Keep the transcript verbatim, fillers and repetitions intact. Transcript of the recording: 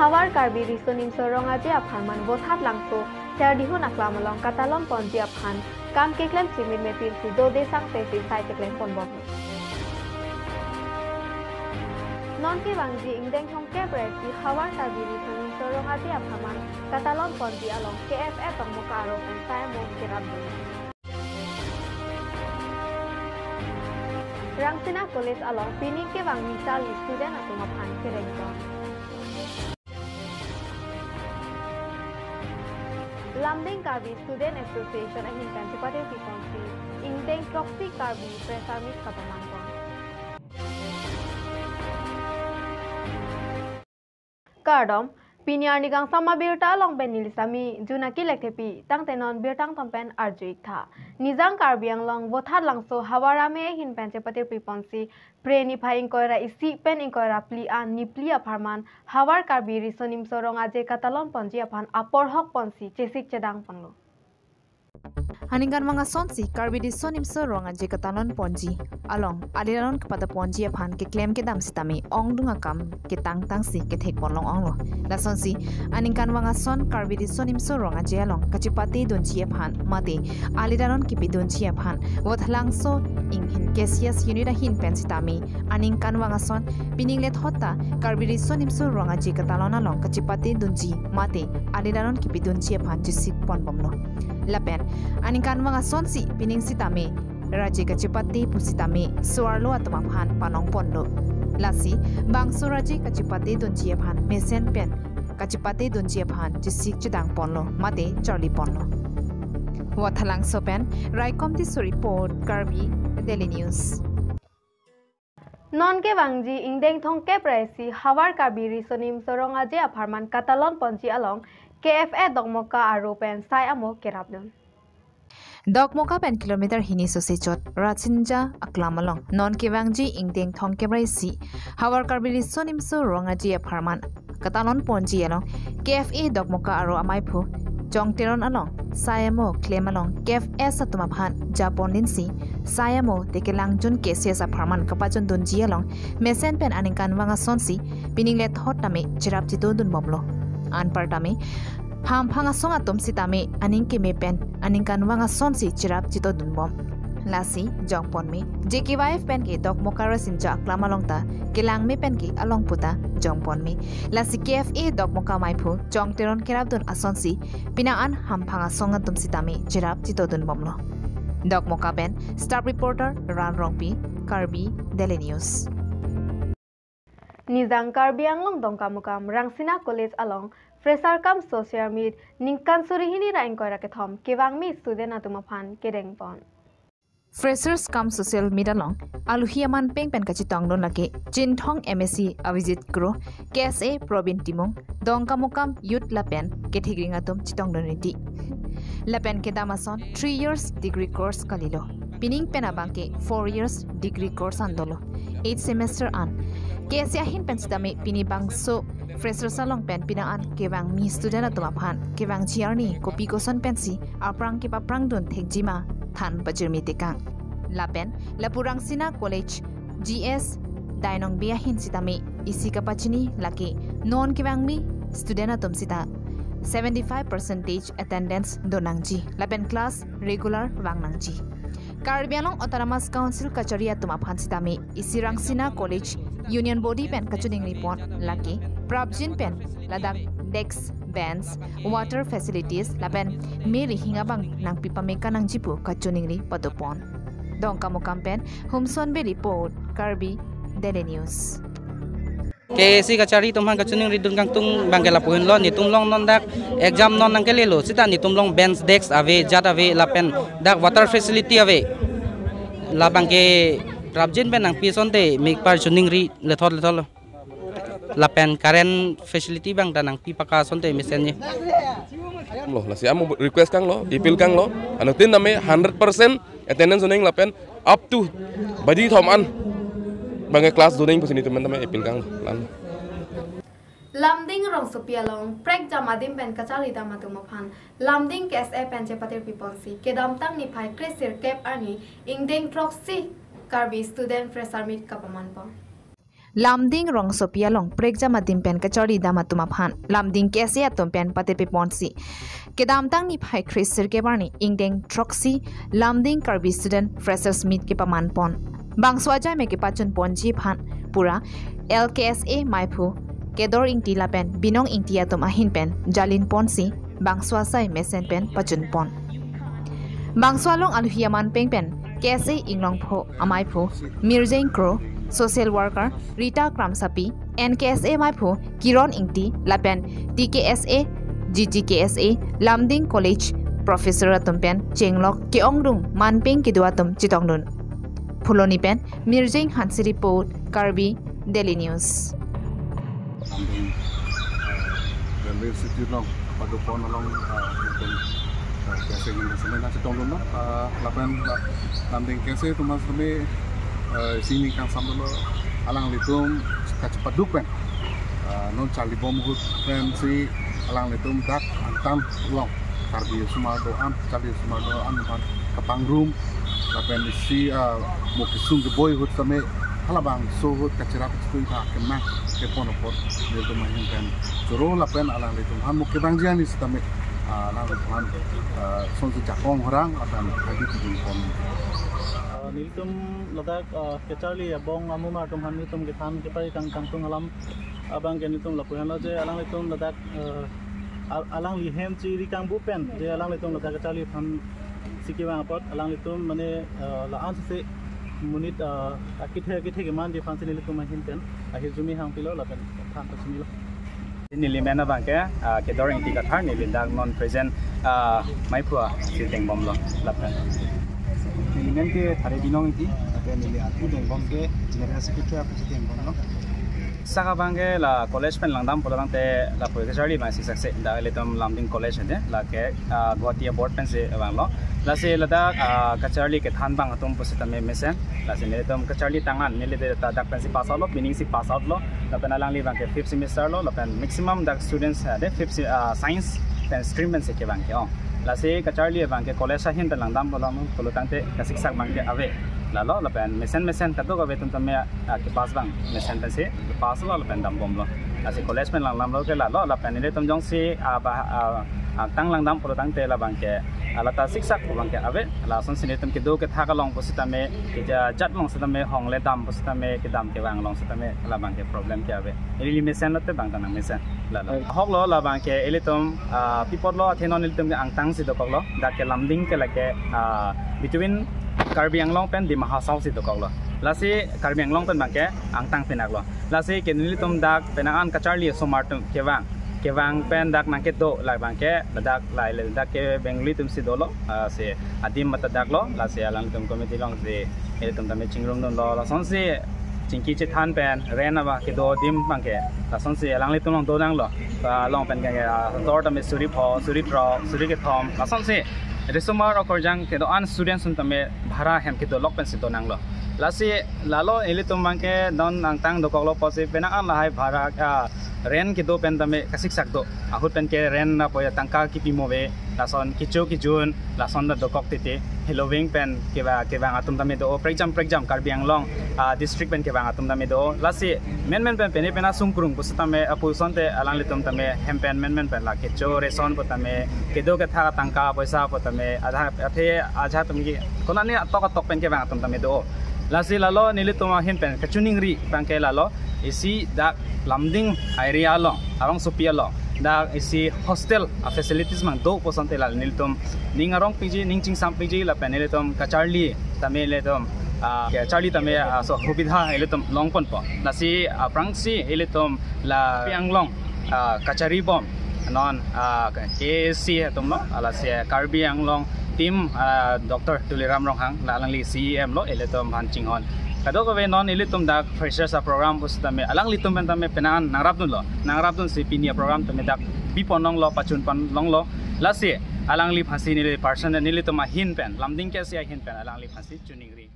Havar Karbi Riso Nimso Rong Aje apharman Vothatlangso Serdihun aklam along katalon ponji aphan kam keklem chimit mepin si dode sangse si sai keklem ponbom. Non kevangji ingdeng thomkep ra isi Havar Karbi Riso Nimso Rong Aje apharman katalon ponji along K F A Dokmoka aro pen sai amo kerapdun. Rangsina College along pining kevang misa li student atum aphan kerengpon. Lumding Karbi Student Association ahin pen chepate piponsi ingdeng throksi Karbi Fresher Meet kapamanpon. Kardom, pini arni kangsam abirta along pen neli Sami Junaki Lekthepi, tangte non birta angthom pen arju-ik tha. Nijang Karbi Anglong Vothatlangso Havar Amei ahin pen chepate piponsi Phre niphai ingkoi ra isi pen ingkoi ra phli an niphli apharman Havar Karbi Riso Nimso Rong Aje katalon ponji aphan apor hok ponsi chesik chedang ponlo. Aningkanvang asonsi Karbi Riso Nimso Rong Aje katalon ponji along alidaron kepata ponji aphan keklem kedam sitame ongdung akam ketangtangsi kethek pon long-onglo. Lasonsi aningkanvang ason Karbi Riso Nimso Rong Aje along kachepate dunji aphan mate alidaron kepidunji aphan Vothatlangso inghin K C S unit ahin pen sitame aningkanvang ason pining lethot ta Karbi Riso Nimso Rong Aje katalon along kachepate dunji mate alidaron kepidunji aphan chesik ponbomlo. Lapen aningkanvang asonsi pining sitame raje kachepate pusitame so-arlo atum aphan panong ponlo. Lasi bangso raje kachepate dunji aphan mesen pen kachepate dunji aphan chesik chedang ponlo mate charli ponlo. Vothatlangso pen Raikom Tisso report, Karbi Daily News. Non kevangji ingdeng thomkep ra isi Havar Karbi Riso Nimso Rong Aje apharman katalon ponji along K F A Dokmoka aro pen sai amo kerapdun. Dokmoka pen kilometer hini sose chot Rasinja aklam along non kevangji ingdeng thomkep ra isi Havar Karbi Riso Nimso Rong Aje apharman katalon ponji along K F A Dokmoka aro amaiphu Chong Teron along sai amo klem along K F S atum aphan japon linsi sai amo te kelangjun K C S apharman kapajondunji along mesen pen aningkanvang asonsi pining lethot tame cherap chitodunbomlo. Anparta me hamphang asong atum sitame aning keme pen aningkanvang asonsi cherap chitodunbom. Lasi jongponme J K Y F pen ke Dokmoka Rasinja aklam along ta kelang me pen ke along puta jongponme. Lasi K F A Dokmoka amaiphu Chong Teron kerapdun asonsi penang an hamphang asong atum sitame cherap chitodunbomlo. Dokmoka pen staff reporter Ran Rongpi, Karbi Daily News. Nijang Karbi Anglong Dongkamukam Rangsina College along Fresher cum Social Meet ningkan suri hini ra ingkoi ra kethom kevangmi student atum aphan kerengpon. Freshers cum Social Meet along aluhi aman peng pen kachetongdun lake Chinthong M A C Avijit Kro, K S A Probin Timung, Dongkamukam Youth lapen kethekring atum chetongdun riti. Lapen kedam ason three years degree course kalilo. Pining pen abang ke four years degree course an dolo. Eight semester an. K S A ahin pen sitame pini bangso Freshers along pen penang an kevangmi student atum aphan kevangji arni kopi koson pensi aphrang kepaprangdun thekji ma than pajirmi tekang. Lapen lapu Rangsina College G S Dainong Bey ahin sitame isi kapachini lake non kevangmi student atum sita seventy-five percentage attendance donangji lapen class regular vangnangji. Karbi Anglong Autonomous Council kachari atum aphan sitame isi Rangsina College Union Body pen kachiningripon lake prapjin pen ladak desk, bench, water facilities lapen me rihing abang nangpi pame kanangji pu kachiningri padopon. Dongkamukam pen Humson Bey report, Karbi Daily News. K A C kachari atum aphan kachiningridun kangtung abang ke lapu henlo, netum along non dak exam non nangkelelo sita netum along bench, desk ave, jat ave lapen dak water facility ave. Labang ke prapjin pen nangpi asonte mekpar chiningri lethot lethotlo. Lapen current facility abang ta nangpi paka asonte mesenji. Lo, lasi amo request kanglo, appeal kanglo, anuttin tame hundred percent attendance oning lapen up to baji thom an abang ke class doning pusi netum tame appeal kanglo. Lan. Lumding rongsopi along prekjam adim pen kacharlidam atum aphan Lumding K S A pen chepate piponsi kedamtang niphai kresirkep arni ingdeng throksi Karbi Student Fresher Meet kapamanpon. Lumding rongsopi along prekjam adim pen kacharli dam atum aphan Lumding K S A atum pen patepe ponsi kedamtang niphai kre sirkep arni ingdeng throksi Lumding Karbi Student Freshers Meet kepaman pon. Bangso ajai me kepachun ponji aphan pura L K S A maiphu Kedor Ingti lapen Binong Ingti atum ahin pen jalin ponsi bangso asai mesen pen pachun pon. Bangso along aluhi aman peng pen K S A Inglongpho amaiphu Mirjeng Kro, social worker Rita Kramsapi, N K S A maiphu Kiron Ingti lapen T K S A, G T K S A, Lumding College professor atum pen chenglok ke-ongdung manpeng kedo atum chetongdun. Phuloni pen Mirjeng Hanse report, Karbi Daily News. Lumding, eh, railway city along, paduk pon along, eh, lapen, eh, K S A nangchetongdunlo, eh, lapen, eh, Lumding K S A atum sitame, eh, isi ningkan samlo alanglitum kachepaduk pen, eh, non charlibom ahut pensi alanglitum dak angtan along Karbi osomar do-an, charli osomar do-an aphan kapangrum lapen isi, ah, mo kesung keboi ahut sitame halabangso ahut kacherap kachetui tha kemang kepon apot nelitum ahin pen choro lapen alanglitum aphan mo kevangji arni sitame, ah, alanglitum aphan, ah, sonsi jakong horang lapen hadi pidun pon. Ah, nelitum ladak, ah, kacharli abong amumar atum aphan nelitum kethan kepari kang kangtung alam abang ke nelitum lapu henlo je alanglitum ladak, eh, al-, alangli hem chiri kangbu pen je alanglitum ladak kacharli aphansi kevang apot alanglitum mane, eh, la-an si monit, eh, akethe akethe kemanji aphansi nelitum ahin pen ahirjume hangpilo lapen than pachunilo. Neli men abang ke, ah, Kedor Ingti Kathar, neli dak non present, ah, maiphu si tengbomlo lapen. Neli men ke Thare Binong Ingti, lapen neli atu tengbom ke General Secretary apu si tengbomlo. Sak abang ke la college pen langdam pulo tangte lapu kacharli abang si sakse dak ilitum Lumding College ade lake, ah, Guwahati aboard pensi vanglo. Lasi ladak, ah, kacharli kethan abang atum pusitame mesen. Lasi nelitum kacharli tang an neli de ta dak pensi pass out lo, pining si pass out lo. Lapen alangli abang ke fifth semester lo, lapen maximum dak students, ah, de fifth se-, ah, science pen stream pensi kevang ke-ong. Lasi kacharli abang ke college ahin pen langdam pulo, pulo tangte kasiksak abang ke ave. Lalo lapen mesen mesen kadokave atum tame, ah, kepass abang mesen pensi kepass lo lapen dambomlo. Lasi college pen langdamlo ke lalo lapen nelitum jongsi, ah, ba, ah, ah, tang langdam pulo tangte labang ke, ah, lata siksak abang ke ave. Lasonsi nelitum kedo kethak along pusitame, keja jat along sitame, hongle dam pusitame, kedam kevang along sitame labang ke problem ke ave. Ili mesen lote bang ta nangmesen. Lalo. Ahok lo labang ke ilitum, ah, pi apot lo athe non ilitum ke angtang si dokoklo. Dak ke Lumding ke lake, ah, between Karbi Anglong pen Dima Hasao si dokoklo. Lasi Karbi Anglong pen abang ke angtang pinaklo. Lasi ke nelitum dak penang an kacharli osomar atum kevang. Kevang pen dak nangkedo labang ke, ladak lai le dak ke Bengali atum si dolo, ah, si adim mata dak lo, lasi alangtum committee along si ilitum tame chingrumdunlo, lasonsi chingki chethan pen rent ava kedo adim abang ke lasonsi alanglitum along donanglo. Ah, along pen ke, ah, dor tame suri pho, suri throk, suri kethom, lasonsi risomar okorjang kedo-an students atum tame bhara hem kedo lok pensi donanglo. Lasi lalo ilitum abang ke non angtang dokoklo pusi penang an lahai bhara, ah, rent kedo pen tame kasiksak do. Ahut pen ke rent na poya tangka kipi mo ave, lason kecho kejun, lason ta dokok titi. Heloving pen keva-, kevang atum tame do, prekjam prekjam Karbi Anglong, ah, district pen kevang atum tame do. Lasi menmen pen pene pena sungkrung pusitame apu asonte alanglitum tame hem pen menmen pen la kecho reson pu tame, kedo kethak tangka poisa pu tame, ajat athe ajat atum ke konane atok atok pen kevang atum tame do. Lasi lalo nelitum ahin pen kachiningri abang ke lalo isi dak Lumding area along, arongsopi along dak isi hostel a facilities abang do pu asonte la nelitum ning arong piji, ning chingsam piji lapen nelitum kacharli tame ilitum, ah, kacharli tame, ah, so hubidha ilitum longponpo. Lasi, ah, aphrangsi ilitum la Karbi Anglong, ah, kachari bom non, ah, K A A C atum lo, ah, lasi Karbi Anglong team, ah, Doctor Tuliram Ronghang, la alangli C E M lo, ilitum aphan chinghon. Kadokave non ilitum dak freshers a program pusitame alanglitum pen tame penang an nangrapdunlo. Nangrapdunsi pini a program tame dak bipon longlo, pachun pon longlo. Lasi alangliphansi neli personal nelitum ahin pen, Lumding K S A ahin pen alangliphansi chiningri.